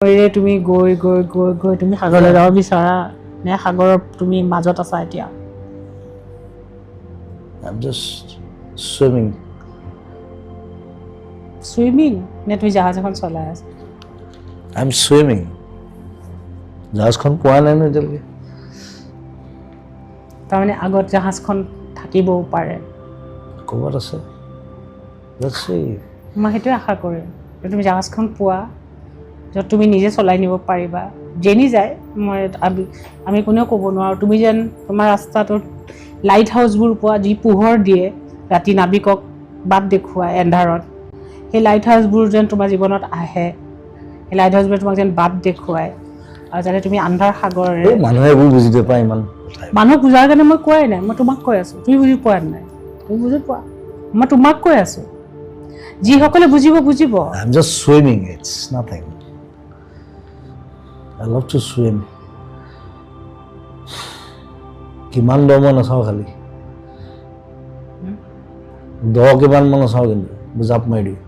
নৈৰে তুমি গৈ গৈ গৈ গৈ তুমি সাগৰলৈ যাব বিচৰা নে সাগৰৰ তুমি মাজত আছা এতিয়া? I'm just swimming. Swimming নে তুমি জাহাজ এখন চলাই আছা? I'm swimming. জাহাজখন পোৱা নাই নহয় এতিয়ালৈকে। তাৰমানে আগত জাহাজখন থাকিবও পাৰে। ক'ৰবাত আছে। Let's see. মই সেইটোৱে আশা কৰিম যে তুমি জাহাজখন পোৱা, য'ত তুমি নিজে চলাই নিব পাৰিবা। যেনি যায়, মই আমি কোনেও ক'ব নোৱাৰোঁ। তুমি যেন তোমাৰ ৰাস্তাটোত লাইট হাউচবোৰ পোৱা, যি পোহৰ দিয়ে ৰাতি নাবিকক বাট দেখুৱায় এন্ধাৰত, সেই লাইট হাউচবোৰ যেন তোমাৰ জীৱনত আহে, সেই লাইট হাউচবোৰে তোমাক যেন বাট দেখুৱায় আৰু যাতে তুমি আন্ধাৰ সাগৰেৰে এই মানুহে এইবোৰ বুজি নাপায় ইমান। মানুহক বুজাৰ কাৰণে মই কোৱাই নাই, মই তোমাক কৈ আছোঁ। তুমি বুজি পোৱা নাই? তুমি বুজি পোৱা, মই তোমাক কৈ আছোঁ। যিসকলে বুজিব বুজিব। I'm just swimming, it's nothing. I love to swim. কিমান দ মই নাচাওঁ, খালি দ কিমান মই নাচাওঁ, কিন্তু মই জাপ মাৰি দিওঁ।